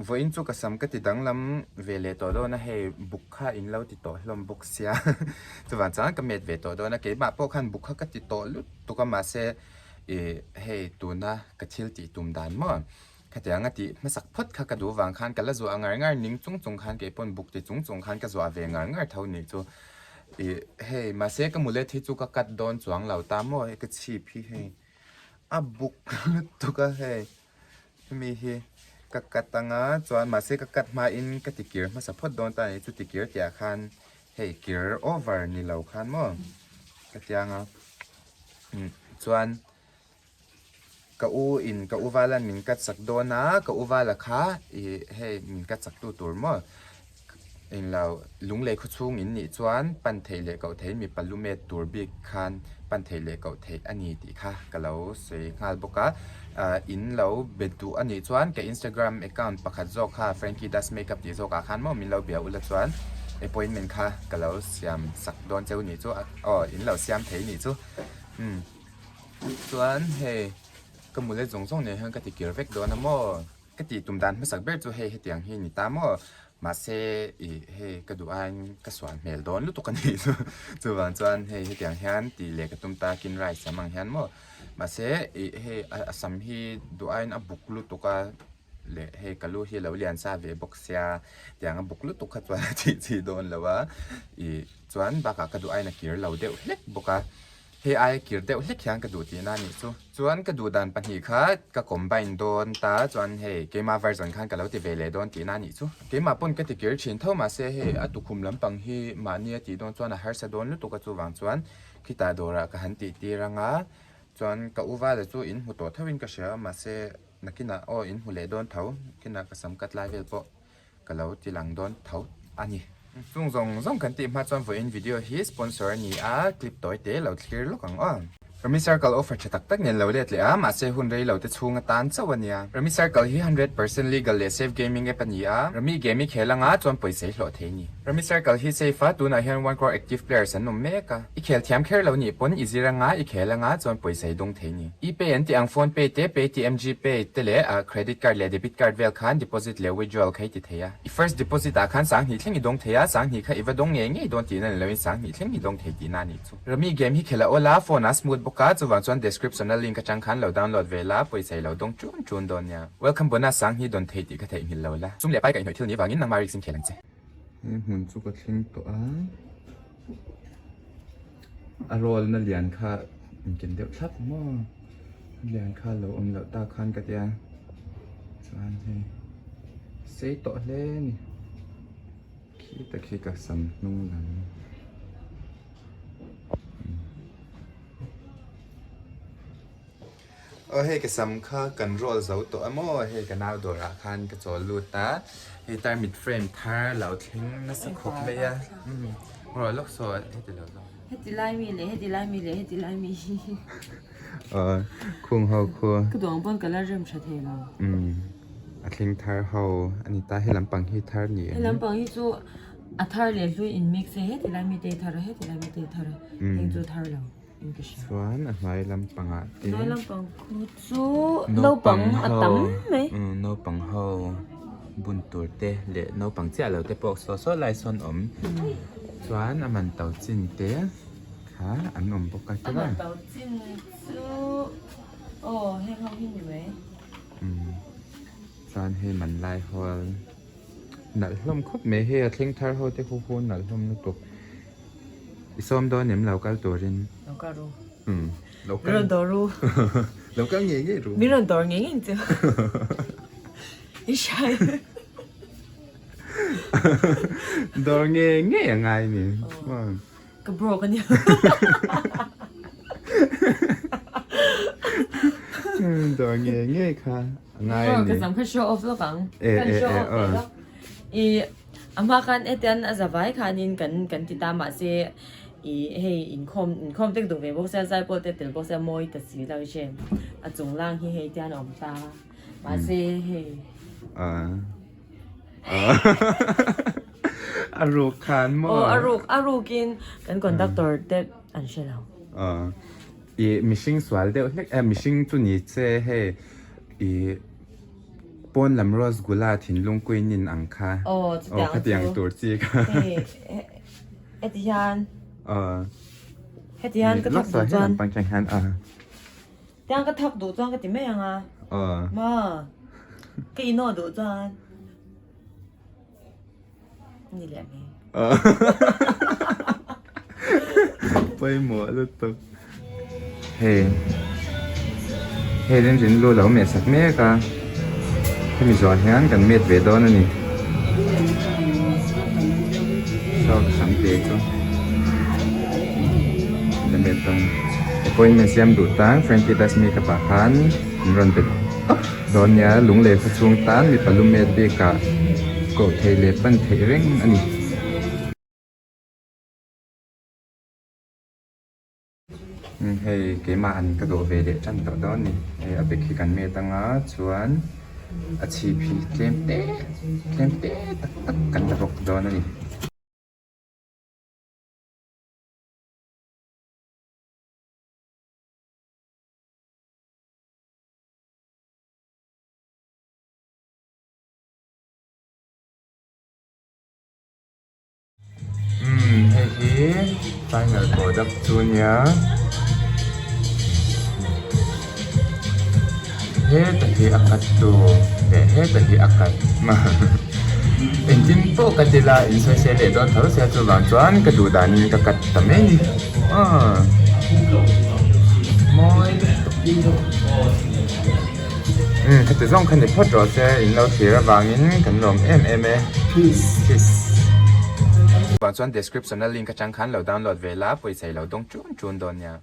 Vawiin chu ka sam ka ti danglam ve leh tawh dawn a, hei buk kha in lo ti tawh hlawm bawk sia chuvang chuan ka met ve tawh dawn a, keimah pawh khan buk kha ka ti tawh lutuk a mahse ih hei tuna ka thil tih tum dan maw khatiang a tih hmasak phawt kha ka duh vang khan ka la zuah ngar ngar ning chung chung khan kei pawn buk ti chung chung khan ka zuah ve ngar ngar tho nih chu ih hei mahse ka mulet hi chu ka cut dawn chuang lo ta maw hei ka chhip hi hei a buk lutuk a hei. Hemi hi ka cut anga chuan mahse ka cut hmain ka ti kir hmasa phawt dawn ta a ni chu ti kir tih ah khan hei kir over ni lo khan maw ka tiang a chuan ka u in ka u vala min cut sak dawn a ka u vala kha ih hei min cut sak tu tur maw Englo lunglei khaw chhung in nih chuan pan theih leh koh theih mipa lu met tur bik khan pan theih leh koh theih a ni tih kha ka lo sawi nghal bawk a. In lo be duh a nih chuan ka Instagram account pakhat zawk kha Frankie Does Makeup tih zawk ah khan maw min lo bia ula chuan appointment kha ka lo siam sak dawn cheu nih chu aw in lo siam thei nih chu umm chuan hei ka mulet zawng zawng nen hian ka ti kir vek dawn a maw. Ka tih tum dan hmasak ber chu hei hetiang hi ni ta maw? Mahse ih hei ka duh aiin ka sual hmel dawn lutuk a nih chu. Chuvang chuan hei hetiang hian tih leh ka tum ta kin rice sam ang hian maw? Mahse ih hei a sam hi duh aiin a buk lutuk a leh hei ka lu hi a lo lian sa ve bawk sia tiang a buk lutuk kha chuan a tih chi dawn lo a ih chuan bakah ka duh aiin a kir lo deuh hlek bawk a. Hei aia kir deuh hlek hian ka duh tihna a nih chu. Chuan ka duh dan pahnih kha ka combine dawn ta chuan hei keimah version khan ka lo ti ve leh dawn tihna a nih chu. Keimah pawn ka ti kir thin tho mahse hei a tukhum lampang hi mahni a tih dawn chuan a harsa dawn lutuk a chuvang chuan khitah dawrah ka han tih tir anga chuan ka u vala chu in hmu tawh tho in ka hria mahse nakinah aw in hmu leh dawn tho nakinah ka sam cut lai vel pawh Ka lo ti lang dawn tho a ni. Chung zawng zawng kan tih hma chuan vawiin video hi sponsor a ni a, clip tawi te lo thlir lawk ang aw. Rummy Circle offer tha tak tak nen lo let leh a, mahse hun rei lo te chhung atan chauh a nia. Rummy Circle hi 100% legal leh safe gaming app a ni a, Rummy game i khel anga chuan pawisa i hlawh thei a ni. Rummy Circle hi safe a, tunah hian one crore active players an awm mek a. I khel thiam kher lo nih pawn i zir anga i khel anga chuan pawisa i dawng thei a ni. E-pay an tih ang phone pay te, Paytm, Gpay te leh credit card leh debit card vel khan deposit leh withdrawal kha i ti thei a. I first deposit ah khan sanghnih thleng i dawng thei a, sanghnih kha i va dawng ngei ngei dawn tihna ni loin sanghnih thleng i dawng thei tihna a nih chu. Rummy game hi khelh a awl a, phone ah smooth bawk a, chuvang chuan description a link atang khan lo download ve la, pawisa i lo dawng tun tun dawn nia. Welcome bonus sanghnih dawn thei tih kha theihnghilh lo la. Sum leh pai kaihhnawih thil ni vangin nangmah risk in khel ang che. He hmun chu ka thleng tawh a. A roll na lian kha inken deuh thlap maw a lian kha lo awm loh tak khan ka tia chuan hei sei tawh hle a ni khi tak hi ka sam hnung lam. Aw hei ka sam kha kan roll zo tawh a maw hei ka nau dawrah khan ka chawl lut a hei tarmit frame thar lo thleng nasa khawp mai a umm rawh lawk saw heti lo zawk heti lai mi leh heti lai mi leh heti lai mi hi aw khung ho khu ka duang pawn ka la rem tha thei lo umm a thleng thar ho a ni ta he lampang hi thar ni em he lampang hi chu a thar leh hlui in mix a heti lai mi te thar a heti lai mi te thar a heng chu thar lo. Chuan a hnuai lampangah te Hnuai lampang khu chu naupang a tam mai. Naupang ho bun tur te leh naupang chiah lo te pawh saw saw lai sawn awm. Chuan a man to chin te kha an awm bawk a A man to chin chu aw heng ho hi ni mai. Chuan hei man lai hawl nalh hlawm khawp mai hei a thleng thar ho te khu khu nalh hlawm lutuk. I sawm dawn em lo kal turin? Lo kal ru. Umm lo kal. Min rawn dawr ru. Lo kal ngei ngei ru. Min rawn dawr ngei ngei chu. I hrai. Dawr ngei ngei a ngai ni. Ka broke a nia. Dawr ngei ngei kha a ngai a ni. Ka sam kha show off lawk ang. Kan show off leh lawk. I A hma khan hetian a za vai khanin kan kan ti ta mahse ih hei inkhawm inkhawm tek duh ve bawk sia zai pawh te tel bawk sia mawi ta si lo che a chung lang hi hei tian a awm ta mahse hei A ruk khan maw? Aw a ruk a rukin kan conductor te an hre lo. Ih mihring sual deuh hlek eh mihring chu ni che hei ih. Pawn lam Rosgulla thinlung queen in ang kha. Aw chutiang chu. Khatiang tur chi kha. Hei heti hian. Aw. Heti hian ka thak duh chuan. Pang chang hian a. Tiang ka thak duh chuan ka ti mai ang a. Aw. Ma. Ka inawh duh chuan. Ni leh mai. Pawimawh lutuk. Hei hei rin rin lu lo meh sak mek a hemi zawh hian kan met ve dawn a ni saw ka sam te chu la met dawn appointment siam duh tan Frankie Das makeup ah khan min rawn be tawp dawn nia lunglei khaw chhung tan mipa lu met bik ah koh theih leh pan theih reng a ni. Hei keimah an ka dawh ve leh tan tawh dawn a ni hei a bag hi kan met anga chuan a chhip hi tlem te tlem te tak tak kan la bawk dawn a ni. Umm hei hi final product chu nia heta hi a cut tu leh heta hi a cut engtin pawh ka ti la in sawi se leh dawn tho sia chuvang chuan ka duh danin ka cut ta mai a ni aw mawi lutuk umm khati zawng kha ni phawt rawh se in lo thlir avangin kan lawm em em e peace peace. Vang chuan description a link atang khan lo download ve la pawisa i lo dawng chun chun dawn nia.